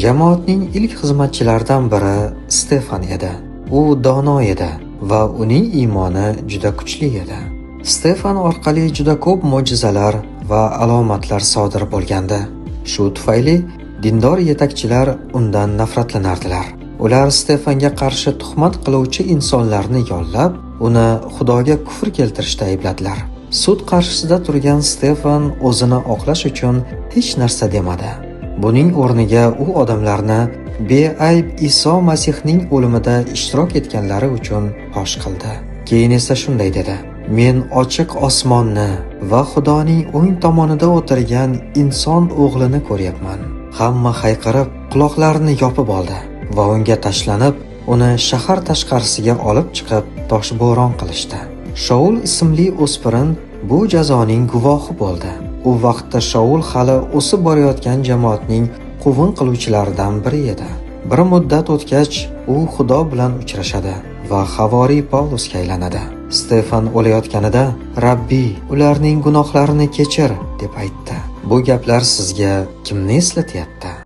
Jamoatning ilk xizmatchilaridan biri Stefan edi. U dono edi va uning iymoni juda kuchli edi. Stefan orqali juda ko'p mo'jizalar va alomatlar sodir bo'lgandi. Shu tufayli dindor yetakchilar undan nafratlanardilar. Ular Stefanga qarshi tuhmat qiluvchi insonlarni yollab, uni Xudoga kufr keltirishda aybladilar. Sud qarshisida turgan Stefan o'zini oqlash uchun hech narsa demadi. Buning o'rniga u odamlarni beayb Iso Masihning o'limida ishtirok etganlari uchun fosh qildi. Keyin esa shunday dedi: "Men ochiq osmonni va Xudoning o'ng tomonida o'tirgan inson o'g'lini ko'ryapman." Hamma hayqirib, quloqlarini yopib oldi va unga tashlanib, uni shahar tashqarisiga olib chiqib, toshbo'ron qilishdi. Shaul ismli o'spirin bu jazoning guvohi bo'ldi. U vaqtda Shaul hali o'sib borayotgan jamoatning quvg'in qiluvchilaridan biri edi. Bir muddat o'tgach, u Xudo bilan uchrashadi va havoriy Pavlusga aylanadi. Stefan o'layotganida, "Rabbiy, ularning gunohlarini kechir", deb aytdi. Bu gaplar sizga kimni eslatyapti?